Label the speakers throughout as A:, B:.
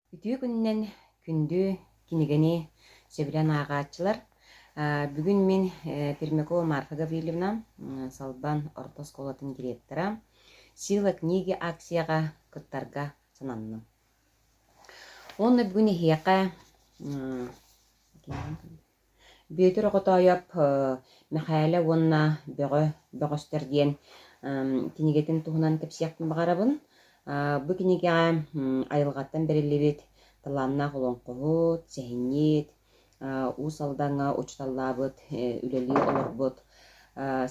A: Үтүө күнүнэн күндү кинигэни сөбүлээн ааҕааччылар! Бүгүн мин Пермякова Марфа Гаврильевна, Салбан орто оскуолатын директора, «Сила книги» акцияҕа кыттарга сананным. Уонна бүгүн эһиэхэ Бүөтүр Оҕотоойоп Мэхээлэ уонна Бөҕө бөҕөстөр диэн кинигэтин туһунан кэпсиэхпин баҕарабын. Бу кинигэҕэ айылҕаттан бэриллибит талааннаах олоҥхоһут, сэһэнньит, Уус Алдаҥҥа учууталлаабыт, үлэлии олорбут,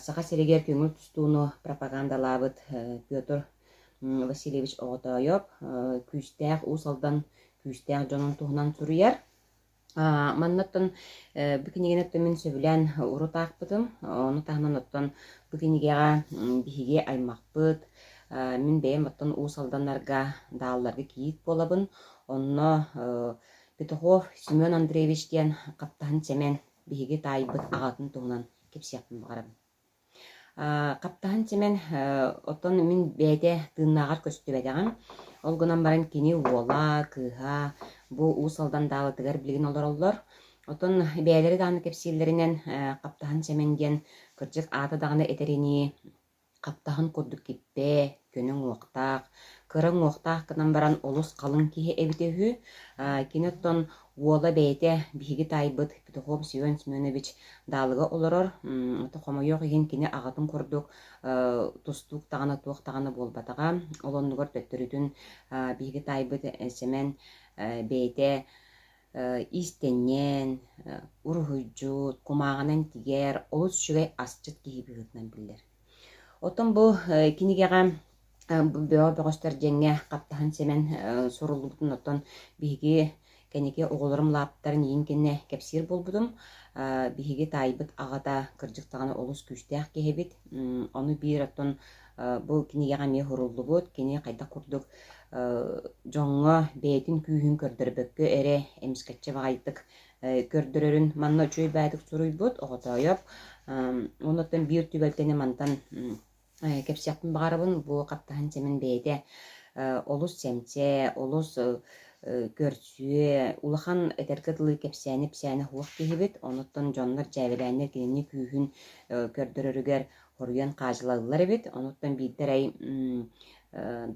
A: Саха сиригэр көҥүл тустууну пропагандалаабыт Петр Васильевич Оҕотоойоп күүстээх Уус Алдан күүстээх дьонун туһунан суруйар. Манна оттон бу кинигэни оттон мин сөбүлээн урут аахпытым. Ону таһынан оттон бу кинигэҕэ биһиги аймахпыт, мин бэйэм оттон Уус Алданнарга, Даалларга кийиит буолабын. Онно Петухов Семен Андреевич диэн Хаптаһын Сэмэн биһиги таайбыт аҕатын туһунан кэпсиэхпин баҕарабын. Хаптаһын Сэмэн оттон мин бэйэтэ тыыннааҕар көстүбэтэҕим. Ол гынан баран кини уола, кыыһа бу Уус Алдан Даалатыгар билигин олороллор. Оттон бэйэлэрэ даҕаны кэпсииллэринэн Хаптаһын Сэмэн диэн кырдьык аата даҕаны этэринии Хаптаһын курдук киппэ, көнө уҥуохтаах, кыра уҥуохтаах гынан баран олус халыҥ киһи эбитэ үһү. Кини оттон уола бэйэтэ биһиги таайбыт Петухов Семен Семенович Даалыга олорор. Хомойуох иһин кини аҕатын курдук тустуук даҕаны туох даҕаны буолбатаҕа. Ол оннугар төттөрүтүн биһиги таайбыт Сэмэн бэйэтэ иистэнньэн, уруһуйдьут, кумааҕынан тигэр, олус үчүгэй асчыт киһи быһыытынан биллэр. Оттон бу кинигэҕэ Бөҕө бөҕөстөр диэҥҥэ Хаптаһын Сэмэн суруллубутун оттон биһиги кэнники оҕолорум лааптарын иин кэннэ кэпсиир буолбутум. Биһиги таайбыт аҕата кырдьык даҕаны олус күүстээх киһи эбит. Ону биир оттон бу кинигэҕэ эмиэ суруллубут. Кини хайдах курдук дьоҥҥо бэйэтин күүһүн көрдөрбөккө эрэ эмискэччи баҕайытык көрдөрөрүн манна үчүгэй баайдык суруйбут Оҕотоойоп. Оннуттан биир түбэлтэни мантан кэпсиэхпин баҕарабын. Бу Хаптаһын Сэмэн бэйэтэ олус сэмсэ, олус көрсүө, улахан этэргэ дылы кэпсээни-ипсээни суох киһибит. Онуттан дьоннор дьээбэлээннэр кинини күүһүн көрдөрөрүгэр хоруйан хаадьылаллар эбит. Онуттан биирдэ арай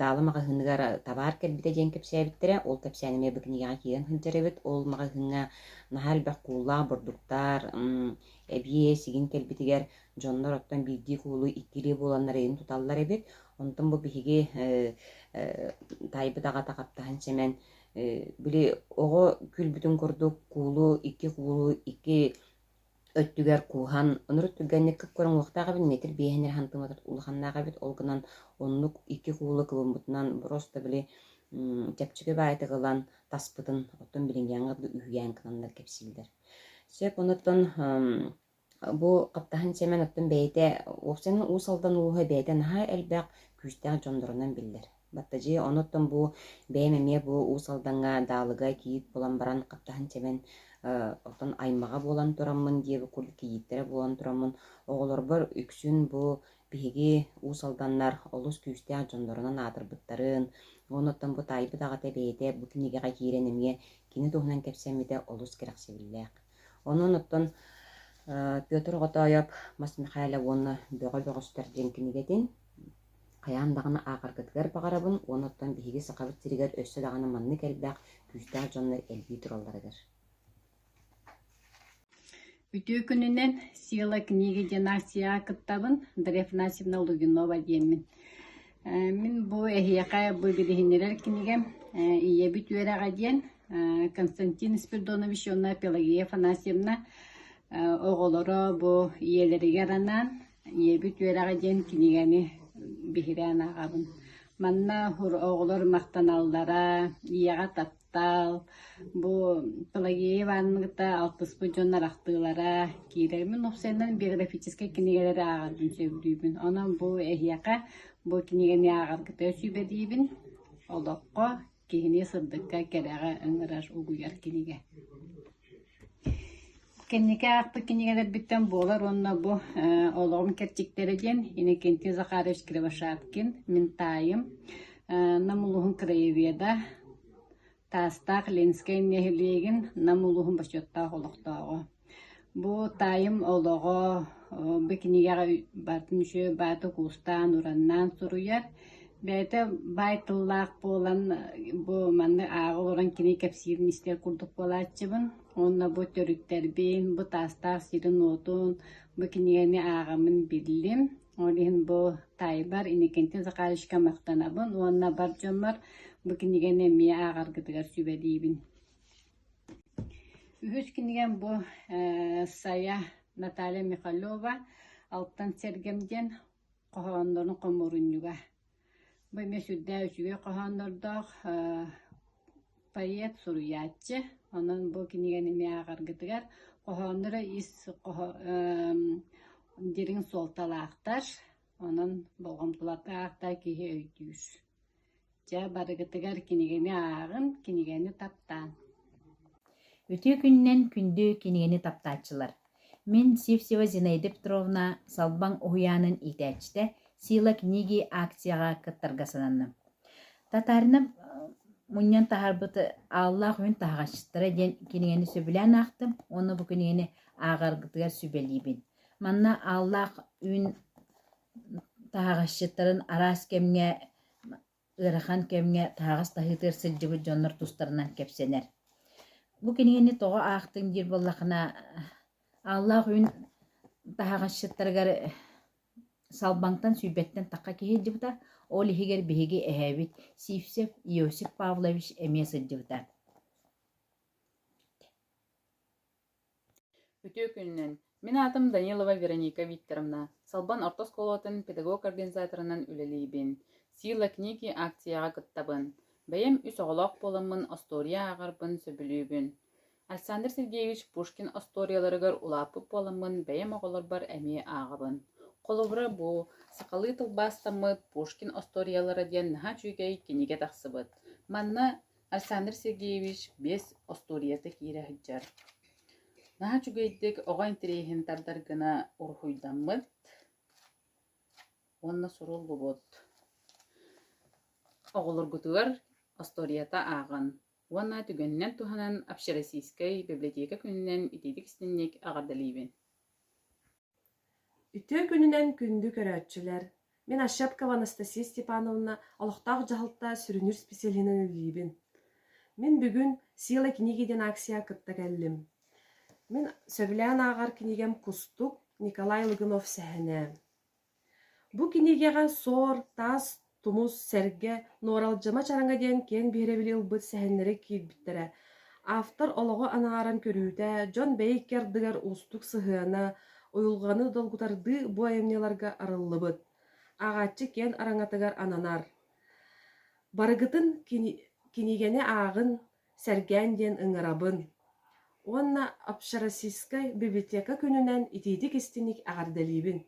A: Даала маҕаһыыныгар табаар кэлбитэ диэн кэпсээбиттэрэ. Ол кэпсээн эмиэ бу кинигэҕэ киирэн сылдьар эбит. Ол маҕаһыыҥҥа наһаа элбэх кууллаах бурдуктар, эбиэс игин кэлбитигэр дьоннор оттон биирдии куулу иккилии буоланнар ыйын туталлар эбит. Онтон бу биһиги таайбыт аҕата Хаптаһын Сэмэн били оҕо күлбүтүн курдук куулу икки куулу икки өттүгэр кууһан, ынырык түргэнник кып-кыра уҥуохтаах эбит, метр биэһин эрэ хантыматар улаханнаах эбит, ол гынан оннук икки куулу кыбыммытынан просто били чэпчэки баайытык ылан таспытын оттон билиҥҥээҥҥэ дылы үһүйээн гынаннар кэпсииллэр. Сөп, онуттан бу Хаптаһын Сэмэн оттон бэйэтэ уопсайынан Уус Алдан улууһа бэйэтэ наһаа элбэх күүстээх дьоннорунан биллэр. Баттадьыы, онуттан бу бэйэм эмиэ бу Уус Алдаҥҥа Даалыга кийиит буолан баран Хаптаһын Сэмэн оттон аймаҕа буолан тураммын диэбит курдук кийииттэрэ буолан тураммын оҕолорбор үксүн бу биһиги Уус Алданнар олус күүстээх дьоннорунан аатырбыттарын, онуттан бу таайбыт аҕата бэйэтэ бу кинигэҕэ киирэн эмиэ кини туһунан кэпсэммитэ олус кэрэхсэбиллээх. Онон оттон Петр Оҕотоойоп Мас Мэхээлэ уонна Бөҕө бөҕөстөр диэн кинигэтин хайаан даҕаны ааҕаргытыгар баҕарабын уонна оттон биһиги Сахабыт сиригэр өссө даҕаны маннык элбэх күүстээх дьоннор элбии туралларыгар.
B: Үтүө күнүнэн Сила книги диэн акцияҕа кыттабын. Дарья Афанасьевна Лугинова диэммин. Мин бу эһиэхэ бу билиһиннэрэр кинигэм Ийэбит үөрэҕэ диэн Константин Спиридонович уонна Пелагея Афанасьевна оҕолоро бу ийэлэригэр анаан Ийэбит үөрэҕэ диэн кинигэни биһирээн ааҕабын. Манна оҕолор махтаналлара, ийэҕэ таптал, бу Пелагея Ивановна кытта алтыспыт дьон арахтыылара киирэр. Мин уопсайынан биографическай кинигэлэри ааҕарбын сөбүлүүбүн. Онон бу эһиэхэ бу кинигэни ааҕаргытыгар сүбэлиибин. Олоххо киһини сырдыкка, кэрэҕэ ыҥырар, угуйар кинигэ. Кэнники аахпыт кинигэлэрбиттэн буолар уонна бу олоҕум кэрчиктэрэ диэн Иннокентий Захарович Кривошапкин, мин таайым, Нам улууһун краеведа. Таастаах Ленскэй нэһилиэгин Нам улууһун бочуоттаах олохтооҕо. Бу таайым олоҕо бу кинигэҕэ барытын үчүгэй баайдык уустаан-ураннаан суруйар. Бэйэтэ баай тыллаах буолан бу маннык ааҕа олорон кини кэпсиирин истэр курдук буолааччыбын. Уонна бу төрүттэрбин, бу таастаах сирин-уотун, бу кинигэни ааҕаммын биллим. Ол иһин бу таайбар Иннокентий Захаровичка махтанабын уонна бар дьоммор бу кинигэни эмиэ ааҕаргытыгар сүбэлиибин. Үһүс кинигэм бу Сайа Наталья Михалева «Алтан сэргэм» диэн хоһооннорун хомуурунньуга. Бу эмиэ сүрдээх үчүгэй хоһооннордоох поэт, суруйааччы. Онон бу кинигэни эмиэ ааҕаргытыгар хоһоонноро ис дириҥ суолталаахтар. Онон болҕомтолоохтук киһи өйдүүр. Дьэ, барыгытыгар кинигэни ааҕын, кинигэни таптаан.
C: Үтүө күнүнэн күндү кинигэни таптааччылар! Мин Сивцева Зинаида Петровна Салбаҥ уһуйаанын иитээччитэ «Сила книги» акцияҕа кыттарга сананным. Татаринов мунньан таһаарбыт «Ааллаах үһүн таһаҕасчыттара» диэн кинигэни сөбүлээн аахтым уонна бу кинигэни ааҕаргытыгар сүбэлиибин. Манна Ааллаах үүн таһаҕасчыттарын араас кэмҥэ ыарахан кэмҥэ таһаҕас таһыытыгар сылдьыбыт дьоннор тустарынан кэпсэнэр. Бу кинигэни тоҕо аахтыҥ диир буоллаххына, Ааллаах Үүн таһаҕасчыттарыгар Салбаҥтан сүүрбэттэн тахха киһи сылдьыбыта, ол иһигэр биһиги эһээбит Сивцев Иосиф Павлович эмиэ сылдьыбыта.
D: Үтүө күнүнэн! Мин аатым Данилова Вероника Викторовна, Салбан орто оскуолатын педагог-организаторынан үлэлиибин. «Сила книги» акцияҕа кыттабын. Бэйэм үс оҕолоох буоламмын остуоруйа ааҕарбын сөбүлүүбүн. Александр Сергеевич Пушкин остуоруйаларыгар улааппыт буоламмын бэйэм оҕолорбор эмиэ ааҕабын. Холобура бу, сахалыы тылбаастаммыт «Пушкин остуоруйалара» диэн наһаа үчүгэй кинигэ тахсыбыт. Манна Александр Сергеевич биэс остуоруйата киирэ сылдьар. Наһаа үчүгэйдик оҕо интэриэһин тардар гына уруһуйдаммыт уонна суруллубут. Оҕолоргутугар остуоруйата ааҕан уонна түгэнинэн туһанан Общероссийскай библиотека күнүнэн итиитик-истиҥник эҕэрдэлиибин.
E: Үтүө күнүнэн күндү көрөөччүлэр! Мин Ощепкова Анастасия Степановна олохтоох дьаһалта сүрүннүүр специалиһынан үлэлиибин. Мин бүгүн «Сила книги» диэн акцияҕа кытта кэллим. Мин сөбүлээн ааҕар кинигэм «Кустук» Николай Лыгынов сэһэнэ. Бу кинигэҕэ суор, таас тумус, сэргэ, Нуоралдьыма чараҥа диэн киэҥ биһирэбили ылбыт сэһэннэрэ киирбиттэрэ. Автор олоҕу анааран көрүүтэ, дьон бэйэ икки ардыгар уустук сыһыана, уйулҕаны долгутардыы бу айымньыларга арыллыбыт. Ааҕааччы киэн араҥатыгар ананар. Барыгытын кинигэни ааҕын, сэргээн диэн ыҥырабын. Уонна Общероссийскай библиотека күнүнэн итиитик-истиҥник эҕэрдэлиибин.